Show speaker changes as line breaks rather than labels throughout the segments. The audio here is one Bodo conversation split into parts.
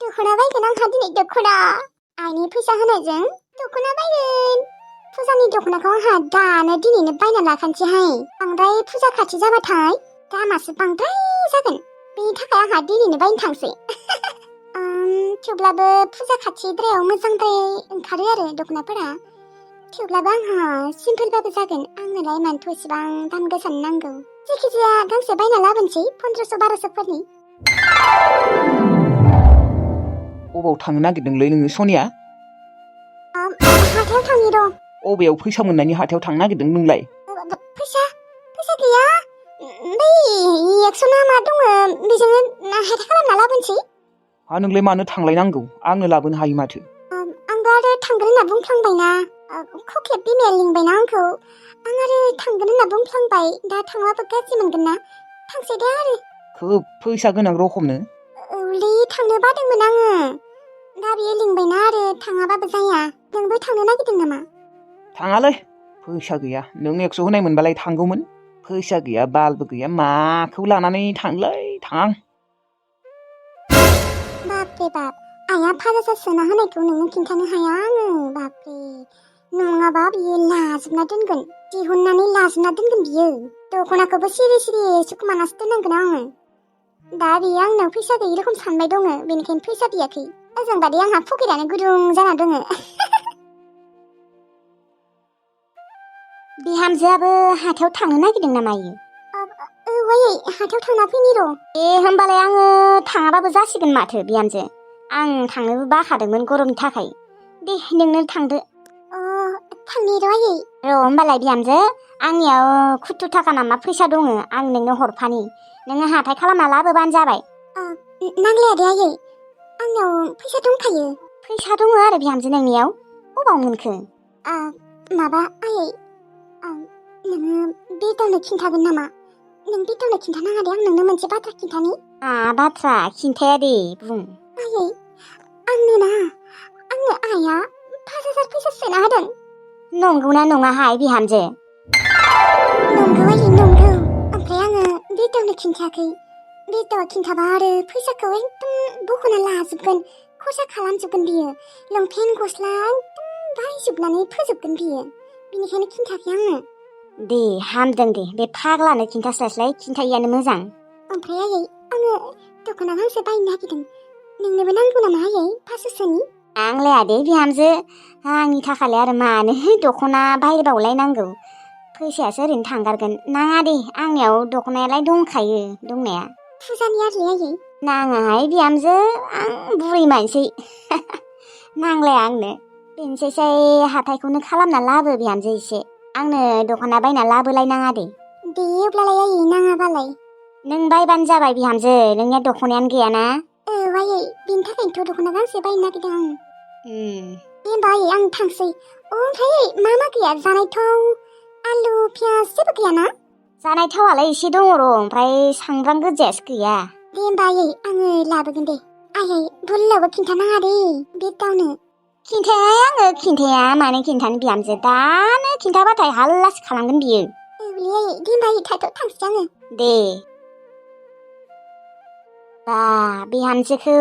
दख'ना बायगोन आंहा दिनै दख'ना आइनि फैसा होनायजों दख'ना बायगोन फुजानि दख'नाखौ आंहा दानो दिनैनो बायना लाखानोसैहाय बांद्राय फुजा खाथि जाबाथाय दामासो बांद्राय जागोन बेनि थाखाय आंहा दिनैनो बायनो थांसै थेवब्लाबो फुजा खाथिद्रायाव मोजांद्राय ओंखारो आरो दख'नाफोरा थेवब्लाबो आंहा सिम्पोलबाबो जागोन आंनोलाय मानोथ' एसेबां दाम गोसानि नांगौ जायखिजाया गांसे बायना लाबोनोसै 1500-1200फोरनि
अबाव थांनो नागिरदोंलै नोङो सनिया
हाथायाव थांनि र'
अबेयाव फैसा मोननायनि हाथायाव थांनो नागिरदों नोंलाय
फैसा गैया बै 100 ना मा दङ बेजोंनो हाथाय खालामना लाबोनोसै
नोंलाय मानो थांलायनांगौ आंनो लाबोनो हायो माथो
आंबो आरो थांगोन होनना बुंफ्लांबायना खख्लेब बिमाया लिंबायना आंखौ आं आरो थांगोन होनना बुंफ्लांबाय दा थांबाबो गाज्रि मोनगोन ना थांसै दे आरो
खोब फैसा गोनां रखमनो
औलै थांनो बादोंमोन आङो दा बियो लिंबायना आरो थाङाबाबो जाया नोंबो थांनो नागिरदों नामा
थाङालै फैसा गैया नों 100 होनाय मोनबालाय थांगौमोन फैसा गैया बालबो गैया माखौ लानानै थांलै थां
बापरे बाप आइया 5000 सोना होनायखौ नोंनो खिन्थानो हाया आङो बापरे नङाबा बियो लाजोबना दोनगोन दिहुननानै लाजोबना दोनगोन बियो दख'नाखौबो सिरि सिरि सुखुमानासो दोननांगोन आङो दा बियो आंनाव फैसा गैयि रोखोम सानबाय दङ बेनिखायनो फैसा बियाखै ओजों बादि आंहा पकेटानो गुदुं जाना दङ
बिहामजोआबो हाथायाव थांनो नागिरदों नामा इयो
आयै हाथायाव थांना फैनि र'
होमबालाय आङो थाङाबाबो जासिगोन माथो बिहामजो आं थांनोबो बाखादोंमोन गरमनि थाखाय दे नोंनो थांदो
थांनि र' आयै
होमबालाय बिहामजो आंनियाव 70 थाखा नामा फैसा दङ आं नोंनो हरफानि नोङो हाथाय खालामना लाबोबानो जाबाय
नांलाया दे आयै आंनाव फैसा दंखायो
फैसा दङ आरो बिहामजो नोंनियाव अबाव मोनखो
माबा आयै नोङो बिरदावनो खिन्थागोन नामा नों बिरदावनो खिन्थानाङा दे आं नोंनो मोनसे बाथ्रा खिन्थानि
बाथ्रा खिन्थाया दे बुं
आयै आंनो आइया 5000 फैसा सोना होदों
नंगौना नङाहाय बिहामजो
नंगौ आयै नंगौ ओमफ्राय आङो बिरदावनो खिन्थायाखै बिरदावा खिन्थाबा आरो फैसाखौ एकदम बख'ना लाजोबगोन खरसा खालामजोबगोन बियो लंपेन्ट गस्ला एकदम बायजोबनानै फोजोबगोन बियो बिनिखायनो खिन्थायाखै आङो
दे हामदों दे बे फाग्लानो खिन्थास्लायस्लाय खिन्थायैयानो मोजां
ओमफ्राय आयै आङो दख'ना गांसे बायनो नागिरदों नोंनोबो नांगौ नामा आयै 500सोनि
नांलाया दे बिहामजो आंनि थाखायलाय आरो मानो दख'ना बायबावलायनांगौ फैसायासो ओरैनो थांगारगोन नाङा दे आंनियाव दख'नायालाय दंखायो दंनाया
फुजानि आरो आयै
नाङाहाय बिहामजो आं बुरै मानसि नांलाया आंनो बेनोसै हाथायखौनो खालामना लाबो बिहामजो एसे आंनो दख'ना बायना लाबोलायनाङा दे
अब्लालाय आयै नाङाबालाय
नों बायबानो जाबाय बिहामजो नोंनिया दख'नायानो गैयाना
आयै बेनि थाखायनोथ' दख'ना गांसे बायनो नागिरदों आं दे होमबा आयै आं थांसै ओमफ्राय मा गैया जानाय थाव आलु पियास जेबो गैयाना
जानाय थावालाय एसे दङ र' ओमफ्राय सामब्राम गोजायासो गैया
दे होमबा आयै आङो लाबोगोन दे आयै बुरलाबो खिन्थानाङा दे बिरदावनो
खिन्थाया मानो खिन्थानो बिहामजो दानो खिन्थाबाथाय हाल्लासो खालामगोन बियो
आयै दे होमबा आयै थांसै आङो
दे बा बिहामजोखौ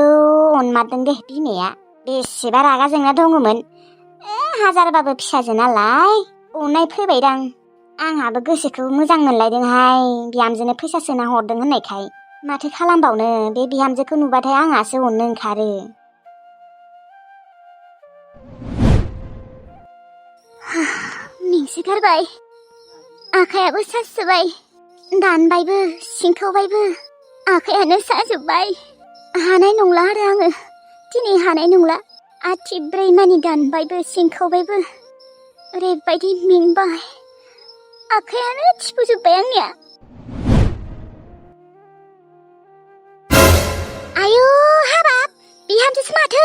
अनमारदों दे बिमाया बेसेबा रागा जोंना दङमोन हाजारबाबो फिसाजो नालाय अननाय फैबायदां आंहाबो गोसोखौ मोजां मोनलायदोंहाय बिहामजोनो फैसा सोना हरदों होननायखाय माथो खालामबावनो बे बिहामजोखौ नुबाथाय आंहासो अननो ओंखारो मेंसोगारबाय आखायाबो सासोबाय दानबायबो सिंखावबायबो आखायानो साजोब्बाय हानाय नंला आरो आङो दिनै हानाय नंला आथि 4 मानि दानबायबो सिंखावबायबो ओरैबायदि मेंबाय आखायानो थिफुजोब्बाय आंनिया आयु हाबाब बिहामजोसो माथो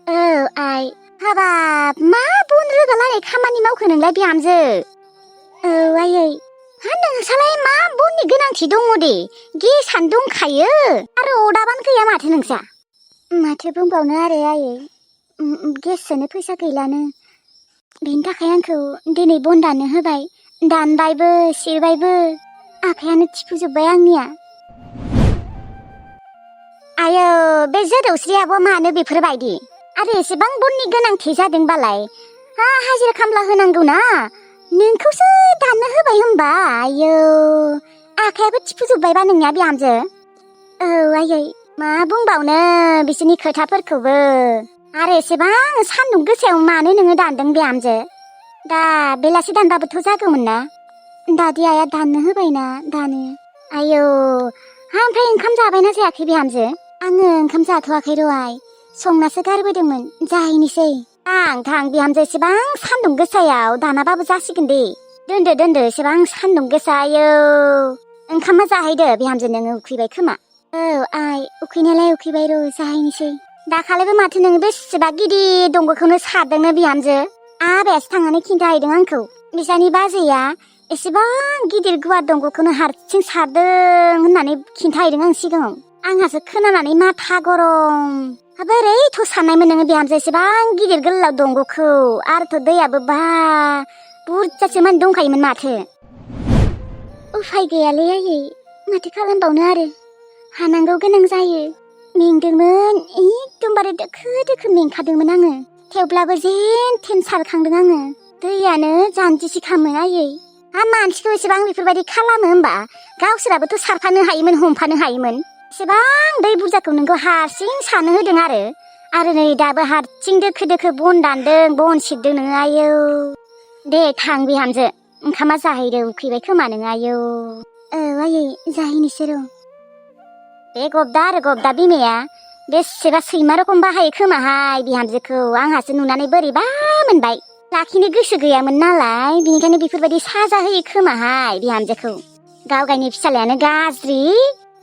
औ आइ हाबाब मा बन रोगालायनाय खामानि मावखो नोंलाय बिहामजो औ आयै नोंसालाय मा बननि गोनांथि दङ दे गेसानो दंखायो आरो अदाबानो गैया माथो नोंसा माथो बुंबावनो आरो आयै गेस सोनो फैसा गैलानो बेनि थाखाय आंखौ दिनै बन दाननो होबाय दानबायबो सिरबायबो आखायानो थिफुजोब्बाय आंनिया आयो बे जोदौस्रि आब'आ मानो बेफोरबायदि आरो एसेबां बननि गोनांथि जादोंबालाय हाजिरा खामला होनांगौना नोंखौसो दाननो होबाय होमबा आयौ आखायाबो थिफुजोब्बायबा नोंनिया बिहामजो औ आयै मा बुंबावनो बिसोरनि खोथाफोरखौबो आरो एसेबां सान्दुं गोसायाव मानो नोङो दानदों बिहामजो दा बेलासि दानबाबोथ' जागौमोन ना दादि आइया दाननो होबायना दानो आयौ ओमफ्राय ओंखाम जाबायना जायाखै बिहामजो आङो ओंखाम जाथ'वाखै र'आइ संनासो गारबोदोंमोन जाहैनोसै थां बिहामजो एसेबां सान्दुं गोसायाव दानाबाबो जासिगोन दे दोनदो एसेबां सान्दुं गोसा आयौ ओंखामा जाहैदो बिहामजो नोङो उखैबाय खोमा औ आइ उखैनायालाय उखैबाय र' जाहैनोसै दाखालिबो माथो नोङो बेसेबा गिदिर दंग'खौनो सारदोंनो बिहामजो आबायासो थांनानै खिन्थाहैदों आंखौ बिसानि बाजैया एसेबां गिदिर गुवार दंग'खौनो हारसिं सारदों होननानै खिन्थाहैदों आं सिगाङाव आंहासो खोनानानै माथा गरम बोरैथ' साननायमोन नोङो बिहामजो एसेबां गिदिर गोलाव दंग'खौ आरोथ' दैयाबो बा बुरजासो मानि दंखायोमोन माथो उफाय गैयालै आयै माथो खालामबावनो आरो हानांगौ गोनां जायो मेंदोंमोन एकदमबारे दोखो मेंखादोंमोन आङो थेवब्लाबो जेन थेन सारखांदों आङो दैयानो जानजिसे खामोन आयै मानसिखौ एसेबां बेफोरबायदि खालामो होमबा गावसोराबोथ' सारफानो हायोमोन हमफानो हायोमोन एसेबां दै बुरजाखौ नोंखौ हारसिं सानो होदों आरो नै दाबो हारसिं दोखो बन दानदों बन सिबदों नोङो आयौ दे थां बिहामजो ओंखामा जाहैदो उखैबाय खोमा नोङो आयौ औ आयै जाहैनोसै र' बे गबदा बिमाया बेसेबा सैमा रखम बाहायो खोमाहाय बिहामजोखौ आंहासो नुनानै बोरैबा मोनबाय लाखिनो गोसो गैयामोन नालाय बिनिखायनो बेफोरबायदि साजा होयो खोमाहाय बिहामजोखौ गावगायनि फिसालायानो गाज्रि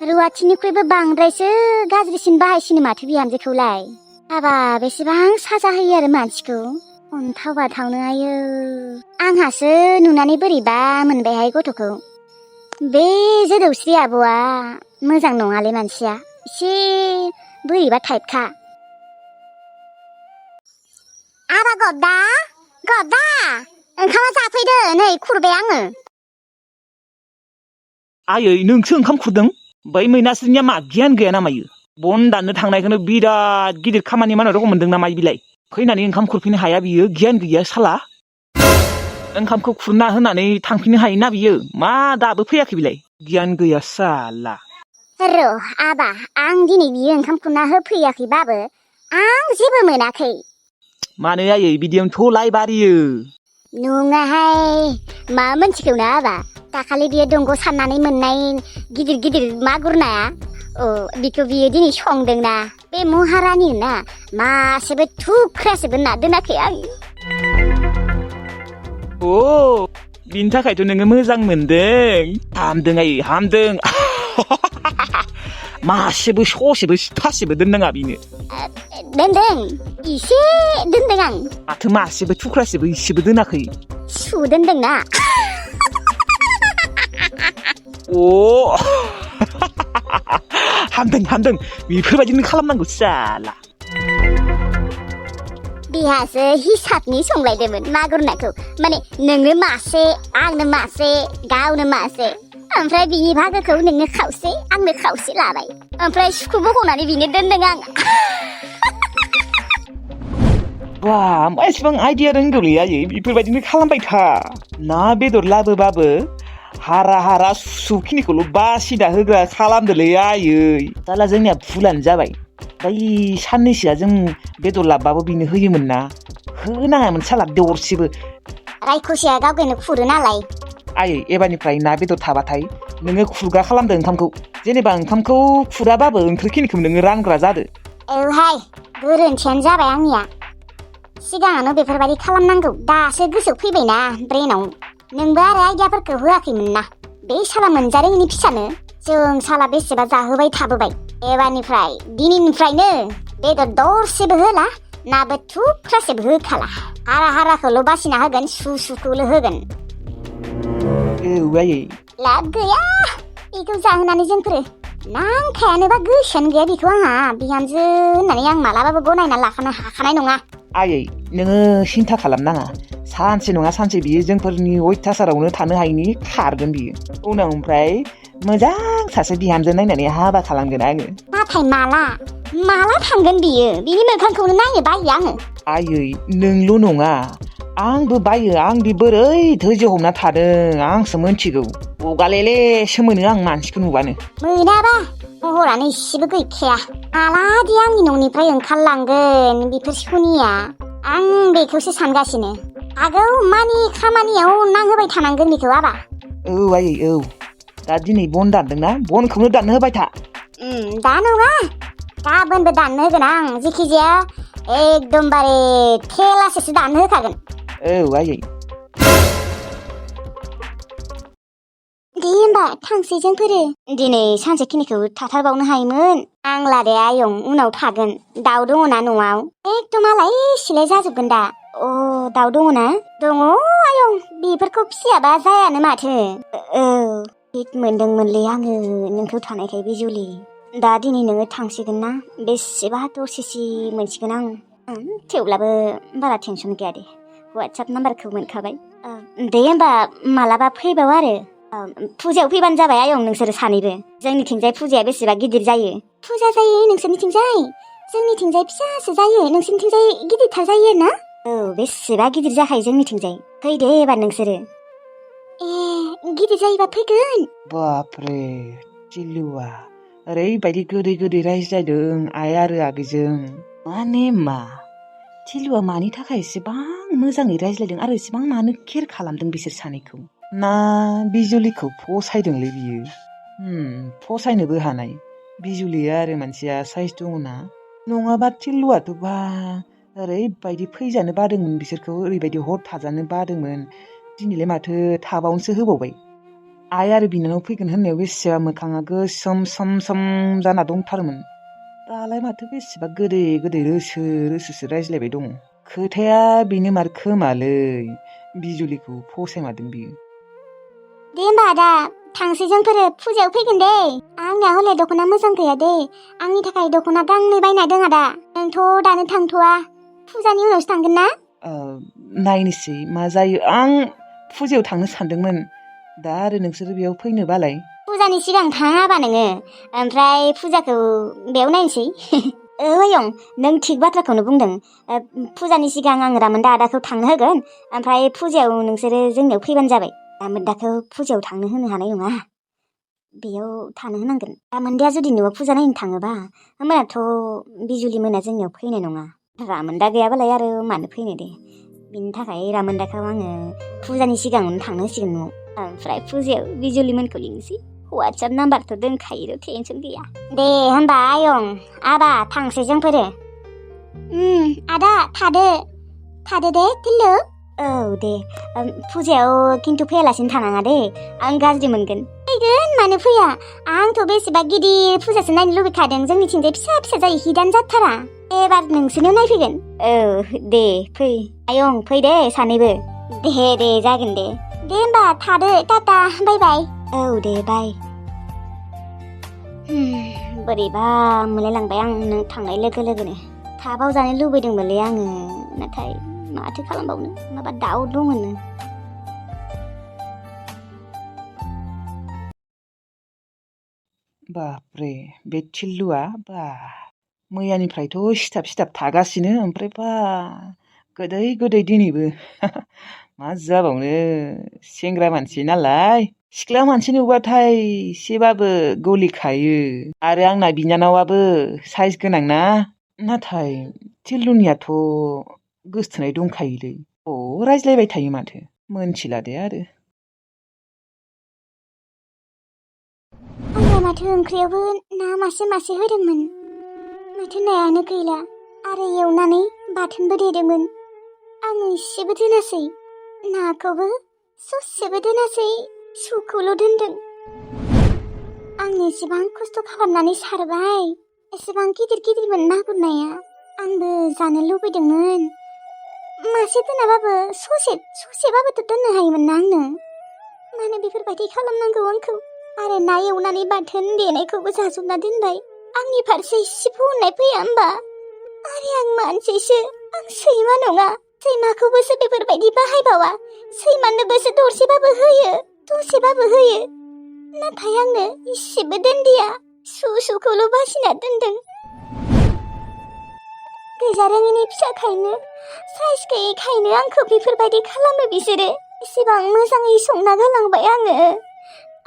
रुवाथिनिख्रुइबो बांद्रायसो गाज्रिसिन बाहायसिनो माथो बिहामजोखौलाय हाबा बेसेबां साजा होयो आरो मानसिखौ अन्थाव बाथावनो आयो आंहासो नुनानै बोरैबा मोनबायहाय गथ'खौ बे जोदौस्रि आब'आ मोजां नङालै मानसिया एसे बोरैबा टाइपखा आबा गबदा ओंखामा जाफैदो नै खुरबाय आङो
आयै नोंसो ओंखाम खुरदों बै मैनास्रिनिया मा गियान गैया नामायो बन दाननो थांनायखौनो बिराद गिदिर खामानि मावनाय रखम मोनदों नामा बिलाय फैनानै ओंखाम खुरफैनो हाया बियो गियान गैया साला ओंखामखौ खुरना होनानै थांफिननो हायोना बियो मा दाबो फैयाखै बिलाय गियान गैया साला
र' आबा आं दिनै बियो ओंखाम खुरना होफैयाखैबाबो आं जेबो मोनाखै
मानो आयै बिदियावनोथ' लायबारियो
नङाहाय मा मोनथिगौना आबा दाखालि बियो दंग' साननानै मोननाय गिदिर मागुर नाया बिखौ बियो दिनै संदोंना बे महारानि ना मासेबो थुख्रासेबो ना दोनाखै आं
बिनि थाखायथ' नोङो मोजां मोनदों हामदों आयै हामदों मासेबो ससेबो सिथासेबो दोननाङा बिनो
दोनदों इसे दोनदों आं
माथो मासेबो थुख्रासेबो इसेबो दोनाखै
सु दोनदोंना
हामदों बेफोरबायदिनो खालामनांगौ साला
बिहासो हिसाबनि संलायदोंमोन मागुर नाखौ माने नोंनो मासे आंनो मासे गावनो मासे ओमफ्राय बिनि भागोखौ नोंनो खावसे आंनो खावसे लाबाय ओमफ्राय सुखौ बख'नानै बिनो दोनदों आं
बा एसेबां आइडिया रोंगौलै आयै बेफोरबायदिनो खालामबाय था ना बेदर लाबोबाबो हारा सुखिनिखौल' बासिना होग्रा खालामदोलै आयै दाला जोंनिया भुलानो जाबाय बै साननैसोआ जों बेदर लाबबाबो बिनो होयोमोन ना होनाङामोन साला दरसेबो
रायखुसिया गावगायनो खुरो नालाय
आयै एबारनिफ्राय ना बेदर थाबाथाय नोङो खुरग्रा खालामदो ओंखामखौ जेनेबा ओंखामखौ खुराबाबो ओंख्रिखिनिखौ नोङो रानग्रा जादो
औहाय गोरोन्थियानो जाबाय आंनिया सिगाङावनो बेफोरबायदि खालामनांगौ दासो गोसोआव फैबायना ब्रेनाव नोंबो आरो आइडियाफोरखौ होआखैमोन ना बे साला मोनजारोङिनि फिसानो जों साला बेसेबा जाहोबाय थाबोबाय एबारनिफ्राय दिनैनिफ्रायनो बेदर दरसेबो होला नाबो थुख्रासेबो होखाला हाराखौल' बासिना होगोन सुखौल' होगोन
आयै
लाब गैया बेखौ जाहोनानै जोंफोरो नांखायानोबा गोसोआनो गैया बेखौ आंहा बिहामजो होननानै आं मालाबाबो गनायना लाखानो हाखानाय नङा
आयै नोङो सिन्था खालामनाङा सानसे नङा सानसे बियो जोंफोरनि अयथासारावनो थानो हायिनि खारगोन बियो उनाव ओमफ्राय मोजां सासे बिहामजो नायनानै हाबा खालामगोन आङो
नाथाय माला थांगोन बियो बिनि मोखांखौनो नायनो बायो आङो।
आयै नोंल' नङा आंबो बायो आंदि बोरै धैर्य हमना थादों आंसो मोनथिगौ। गगालेलेसो मोनो आं मानसिखौ नुबानो।
मोनाबा महरानो इसेबो गैखाया। मालादि आंनि न'निफ्राय ओंखारलांगोन बेफोर सनिया आं बेखौसो सानगासिनो। आगौ मानि खामानियाव नांहोबाय थानांगोन बेखौ आबा।
औ आयै औ दा दिनै बन दानदोंना बनखौनो दाननो होबाय था।
दा नङा गाबोनबो दाननो होगोन आं जेखिजाया एकदमबारे थेलासेसो दाननो होखागोन।
औ आयै।
दे होमबा थांसै जोंफोरो। दिनै सानसेखिनिखौ थाथारबावनो हायोमोन। आंला दे आयं उनाव थागोन। दाउ दङना न'आव? एकदम आलाय सिलाय जाजोबगोन दा। दाउ दङना? दङ आयं बेफोरखौ फिसियाबा जायानो माथो। औ हिट मोनदोंमोनलै आङो नोंखौ थानायखाय बिजुलि। दा दिनै नोङो थांसिगोन ना बेसेबा दसेसि मोनसिगोन आं। थेवब्लाबो बारा टेनसन गैया दे वाट्सएप नाम्बारखौ मोनखाबाय। दे होमबा मालाबा फैबाव आरो। फुजायाव फैबानो जाबाय आयं नोंसोरो सानैबो। जोंनिथिंजाय फुजाया बेसेबा गिदिर जायो। फुजा जायो नोंसोरनिथिंजाय? जोंनिथिंजाय फिसासो जायो नोंसोरनिथिंजाय गिदिरथार जायो ना? औ बेसेबा गिदिर जाखायो जोंनिथिंजाय। फै दे एबार नोंसोरो। गिदिर जायोबा फैगोन।
बापरे टिल्लुआ ओरैबायदि गोदै रायज्लायदों आइ आरो आगैजों। माने मा टिल्लुआ मानि थाखाय एसेबां मोजाङै रायज्लायदों आरो एसेबां मानो केयार खालामदों बिसोर सानैखौ? ना बिजुलिखौ फसायदोंलै बियो? फसायनोबो हानाय। बिजुलिया आरो मानसिया साइस दङना। नङाबा टिल्लुआथ' बा ओरैबायदि फैजानो बादोंमोन बिसोरखौ ओरैबायदि हर थाजानो बादोंमोन। दिनैलाय माथो थाबावनोसो होबावबाय। आइ आरो बिनानाव फैगोन होननायाव बेसेबा मोखाङा गोसोम सोम जाना दंथारोमोन। दालाय माथो बेसेबा गोदै रोसोसो रायज्लायबाय दङ। खोथाया बेनो मार खोमालै बिजुलिखौ फसायमारदों बियो।
दे होमबा आदा थांसै जोंफोरो फुजायाव फैगोन दे। आंनिया हले दख'ना मोजां गैया दे। आंनि थाखाय दख'ना गांनै बायना दोन आदा। नोंथ' दानो थांथ'वा फुजानि उनावसो थांगोन ना?
नायनोसै मा जायो। आं फुजायाव थांनो सानदोंमोन दा आरो नोंसोरो बेयाव फैनो बालाय।
फुजानि सिगां थाङाबा नोङो ओमफ्राय फुजाखौ बेयाव नायनोसै। आयं नों थिग बाथ्राखौनो बुंदों। फुजानि सिगां आं रामोनदा आदाखौ थांनो होगोन ओमफ्राय फुजायाव नोंसोरो जोंनियाव फैबानो जाबाय। रामोनदाखौ फुजायाव थांनो होनो हानाय नङा बेयाव थानो होनांगोन। रामोनदाया जुदि न'आव फुजा नायनो थाङोबा होमबाथ' बिजुलि मोना जोंनियाव फैनाय नङा। रामोनदा गैयाबालाय आरो मानो फैनो दे। बिनि थाखाय रामोनदाखौ आङो फुजानि सिगाङावनो थांनो होसिगोन न'आव। ओमफ्राय फुजायाव बिजुलिमोनखौ लिंनोसै। वाट्सएप नाम्बारथ' दोनखायो टेनसन गैया। दे होमबा आयं आबा थांसै जोंफोरो। आदा थादो दे टिल्लु। औ दे फुजायाव खिन्थु फैयालासिनो थानाङा दे आं गाज्रि मोनगोन। फैगोन मानो फैया। आंथ' बेसेबा गिदिर फुजासो नायनो लुबैखादों। जोंनिथिंजाय फिसा जायो हिटानो जाथारा। एबार नोंसोरनियाव नायफैगोन। औ दे फै आयं फै दे सानैबो। दे जागोन दे। दे होमबा थादो टाटा बाय बाय। औ दे बाय। बोरैबा मोनलायलांबाय आं नों थांनाय लोगो लोगोनो। थाबाव जानो लुबैदोंमोनलै आङो नाथाय माथो खालामबावनो माबा दाउ दङनो।
बापरे बे टिल्लुआ बा मैयानिफ्रायथ' सिथाब थागासिनो ओमफ्राय बा गोदै दिनैबो। मा जाबावनो सेंग्रा मानसि नालाय सिख्ला मानसि नुबाथाय एसेबाबो गलिखायो। आरो आंना बिनानावाबो साइज गोनां ना। नाथाय टिल्लुनियाथ' गोसथोनाय दंखायोलै। रायज्लायबाय थायो माथो मोनथिला दे आरो।
आंना माथो ओंख्रियावबो ना मासे होदोंमोन। माथो नायानो गैला आरो एवनानै बाथोनबो देदोंमोन। आङो इसेबो दोनासै नाखौबो ससेबो दोनासै सुखौल' दोनदों। आंनो एसेबां खस्थ' खालामनानै सारबाय। एसेबां गिदिरमोन ना गुरनाया। आंबो जानो लुबैदोंमोन। मासे दोनाबाबो ससेबाबोथ' दोननो हायोमोन ना आंनो। मानो बेफोरबायदि खालामनांगौ आंखौ? आरो ना एवनानै बाथोन देनायखौबो जाजोबना दोनबाय। आंनि फारसे इसेबो अननाय फैया होमबा? आरो आं मानसिसो आं सैमा नङा। सैमाखौबोसो बेफोरबायदि बाहायबावा। सैमानोबोसो दरसेबाबो होयो दसेबाबो होयो। नाथाय आंनो इसेबो दोनदिया। सुखौल' बासिना दोनदों। गैजा रोङिनि फिसाखायनो साइज गैयैखायनो आंखौ बेफोरबायदि खालामो बिसोरो। एसेबां मोजाङै संना गालांबाय आङो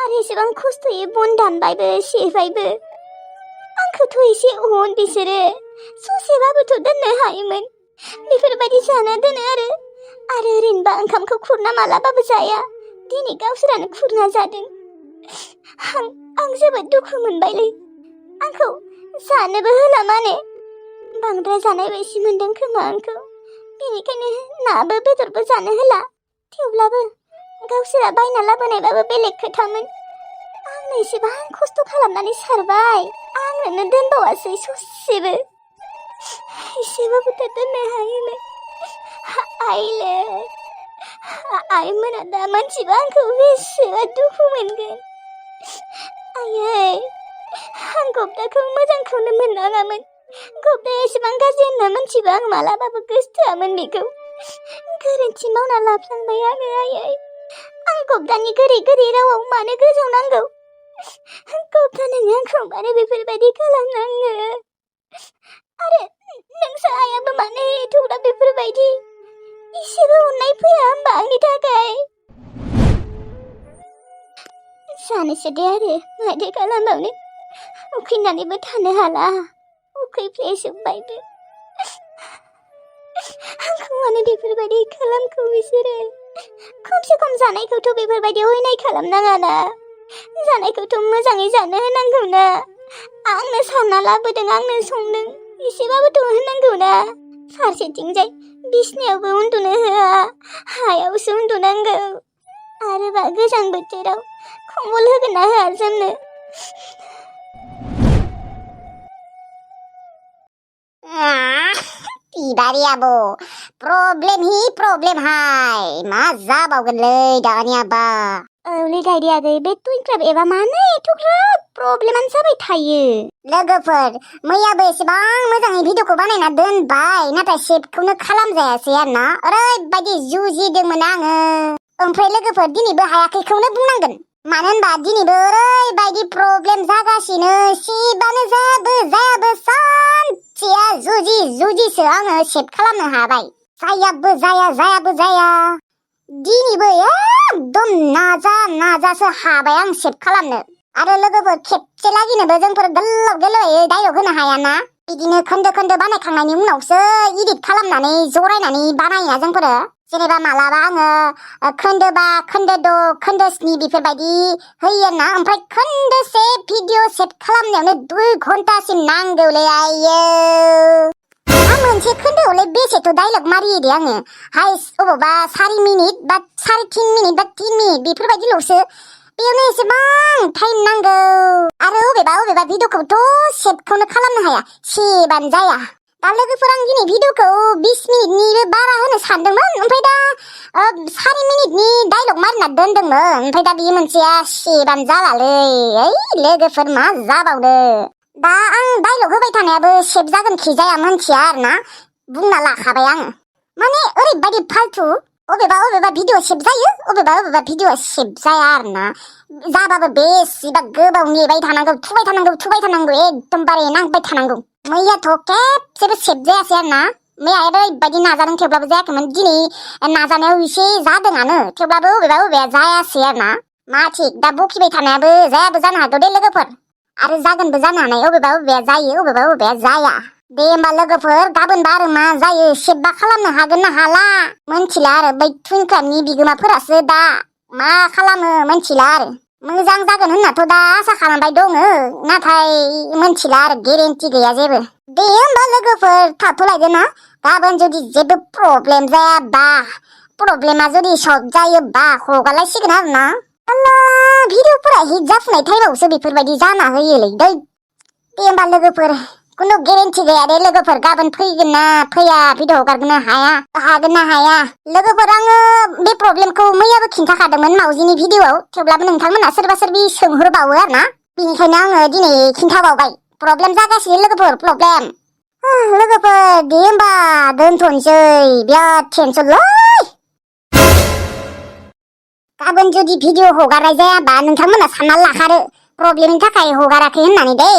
आरो एसेबां खस्थ'यै बन दानबायबो सेबायबो। आंखौथ' एसे अन बिसोरो ससेबाबोथ' दोननो हायोमोन। बेफोरबायदि जाना दोनो आरो ओरैनोबा ओंखामखौ खुरना मालाबाबो जाया। दिनै गावसोरानो खुरना जादों। आं जोबोद दुखु मोनबायलै। आंखौ जानोबो होला माने बांद्राय जानाय बायदि मोनदों खोमा आंखौ। बेनिखायनो नाबो बेदरबो जानो होला। थेवब्लाबो गावसोरा बायना लाबोनायबाबो बेलेग खोथामोन। आंनो एसेबां खस्थ' खालामनानै सारबाय, आंनोनो दोनबावासै ससेबो। एसेबाबोथ' दोननो हायोमोन। आइमोना दा मानसिबा आंखौ बेसेबा दुखु मोनगोन। आयै, आं गब्दाखौ मोजांखौनो मोननाङामोन। गब्दाया एसेबां गाज्रि होनना मोनथिबा आं मालाबाबो गोसोथोआमोन बेखौ। गोरोन्थि मावना लाफ्लांबाय आङो आयै। आं गब्दानि गोरै गोरै रावाव मानो गोजावनांगौ? गब्दा नोङो आंखौ मानो बेफोरबायदि खालामनाङो? आरो नोंसा आइयाबो मानो एथ'ग्राब बेफोरबायदि? एसेबो अननाय फैया होमबा आंनि थाखाय? जानोसै दे आरो माथो खालामबावनो। उखैनानैबो थानो हाला, उखैफ्लेजोब्बायबो। आंखौ मानो बेफोरबायदि खालामखो बिसोरो? खमसे खम जानायखौथ' बेफोरबायदि अयनाय खालामनाङाना। जानायखौथ' मोजाङै जानो होनांगौ ना। आंनो सानना लाबोदों, आंनो संदों, एसेबाबोथ' होनांगौ ना। फारसेथिंजाय बिसनायावबो उन्दुनो होआ, हायावसो उन्दुनांगौ। आरोबा गोजां बोथोराव खम्बल होगोन ना होआ जोंनो?
बिबारि आब' प्रब्लेम हि प्रब्लेम हाय। मा जाबावगोनलै दानियाबा?
औलै दायरि आगै, बे टुइनक्राफ्ट एबा मानो एथ'ग्राब प्रब्लेमानो जाबाय थायो?
लोगोफोर, मैयाबो एसेबां मोजाङै भिडिअखौ बानायना दोनबाय, नाथाय सेभखौनो खालामजायासै आरोना। ओरैबायदि जुजिदोंमोन आङो। ओमफ्राय लोगोफोर, दिनैबो हायाखैखौनो बुंनांगोन। मानो होनबा दिनैबो ओरैबायदि प्रब्लेम जागासिनो। सेभआनो जायाबो सानसेया जुजिसो आङो सेभ खालामनो हाबाय। जायाबो जाया। दिनैबो एकदम नाजासो हाबाय आं सेभ खालामनो। आरो लोगोफोर, खेबसे लागिनोबो जोंफोर गोलावै डाइलग होनो हायाना। बिदिनो खोन्दो बानायखांनायनि उनावसो इडिट खालामनानै जरायनानै बानायोना जोंफोरो। जेनेबा मालाबा आङो खोन्दो 5, खोन्दो 6, खोन्दो 7 बेफोरबायदि होयो ना। ओमफ्राय खोन्दोसे भिडिअ सेभ खालामनायावनो 2 घन्टासिम नांगौलै आयो। मोनसे खोन्दोआवलाय बेसेथ' डाइलग मारियो दे आङो। हाइस अबावबा 4 मिनिट बा 3.5 मिनिट बा 3 मिनिट बेफोरबायदिल'सो। बेयावनो एसेबां टाइम नांगौ। आरो अबेबा भिडिअखौथ' सेभखौनो खालामनो हाया, सेभआनो जाया। दा लोगोफोर, आं दिनै भिडिअखौ 20 मिनिटनिबो बारा होनो सानदोंमोन। ओमफ्राय दा 4 मिनिटनि डाइलग मारिना दोनदोंमोन। ओमफ्राय दा बेयो मोनसेया सेभआनो जालालै। लोगोफोर, मा जाबावनो? दा आं डाइलग होबाय थानायाबो सेभ जागोन खि जाया मोनथिया आरोना। बुंना लाखाबाय आङो। माने ओरैबायदि फाल्थु। अबेबा भिडिअ सेभ जायो, अबेबा भिडिअ सेभ जाया आरोना। जाबाबो बेसेबा गोबाव नेबाय थानांगौ, थुबाय थानांगौ, एकदमबारे नांबाय थानांगौ। मैयाथ' खेबसेबो सेभ जायासै आरोना। मैया ओरैबायदि नाजादों, थेवब्लाबो जायाखैमोन। दिनै नाजानायाव एसे जादोंआनो, थेवब्लाबो अबेबा जायासै आरोना। मा थिक, दा बखिबाय थानायाबो जायाबो जानो हागौ दे लोगोफोर। आरो जागोनबो जानो हानाय, अबेबा जायो, अबेबा जाया। दे होमबा लोगोफोर, गाबोनबा आरो मा जायो, सेभबा खालामनो हागोन ना हाला मोनथिला आरो। बै टुइनक्राफ्टनि बिगोमाफोरासो दा मा खालामो मोनथिला आरो। मोजां जागोन होननाथ' दा आसा खालामबाय दङ, नाथाय मोनथिला आरो, गेरेन्टि गैया जेबो। दे होमबा लोगोफोर, थाथ'लायदो ना। गाबोन जुदि जेबो प्रब्लेम जायाबा, प्रब्लेमा जुदि सल्भ जायोबा हगारलायसिगोन आरो ना। भिडिअफोरा हिट जाफुनाय टाइमावसो बेफोरबायदि जाना होयोलै दै। दे होमबा लोगोफोर, खुनु गेरेन्टि गैया दे लोगोफोर, गाबोन फैगोन ना फैया, भिडिअ हगारगोन ना हाया। लोगोफोर, आङो बे प्रब्लेमखौ मैयाबो खिन्थाखादोंमोन मावजिनि भिडिअआव। थेवब्लाबो नोंथांमोना सोरबा सोंहरबावो आरो ना। बेनिखायनो आङो दिनै खिन्थाबावबाय। प्रब्लेम जागासिनो लोगोफोर, प्रब्लेम। लोगोफोर, दे होमबा दोनथ'नोसै, बिराद टेनसनलै। गाबोन जुदि भिडिअ हगारनाय जायाबा नोंथांमोना सानना लाखारो, प्रब्लेमनि थाखाय हगाराखै होननानै दै